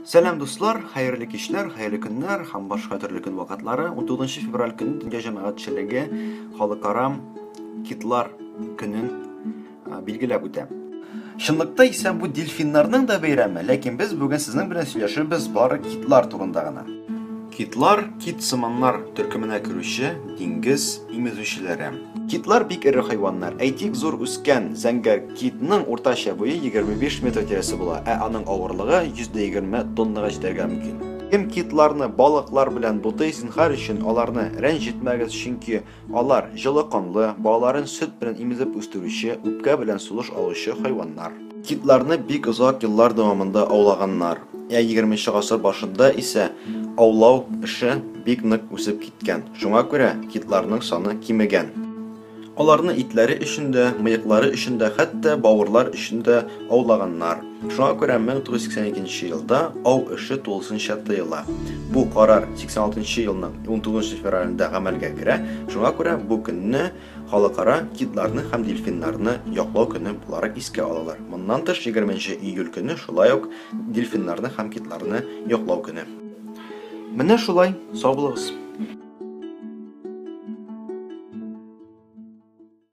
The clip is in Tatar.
Сәлам, дуслар, хәерле кичләр, хәерле көннәр һәм башка төрле көн вакытлары. 19 февраль көне дөнья җәмәгатьчелеге халыкара китлар көнен билгеләп үтә. Чынлыкта исә бу дельфиннарның да бәйрәме, ләкин без бүген сезнең белән сөйләшербез бары китлар турында гына. Китлар, кит сыманнар төркеменә керүче диңгез имезүчеләре. Китлар бик эре хайваннар. Әйтик, зур үскән зәңгәр китның уртача буе 25 метр тирәсе була, ә аның авырлыгы 120 тоннага җитәргә мөмкин. Кем китларны балыклар белән бутый, зинһар өчен аларны рәнҗетмәгез, чөнки Алар, җылы канлы, балаларын сөт белән имезеп үстерүче, үпкә белән сулыш алучы хайваннар. Китларны бик озак еллар дәвамында аулаганнар. Ә егерменче гасыр башында исә аулау эше бик нык үсеп киткән, шуңа күрә китларның саны кимегән. Аларны итләре өчен дә, мыеклары өчен дә, хәтта бавырлар өчен дә аулаганнар. Шуңа күрә 1982 нче елда ау эше тулысынча тыела. Бу карар 86 нчы елның 19 февралендә гамәлгә керә, шуңа күрә бу көнне Халыкара китларны һәм дельфиннарны яклау көне буларак искә алалар. Моннан тыш, 20 нче июль көне шулай ук дельфиннарны һәм китларны яклау көне. Менә шулай, сау булыгыз!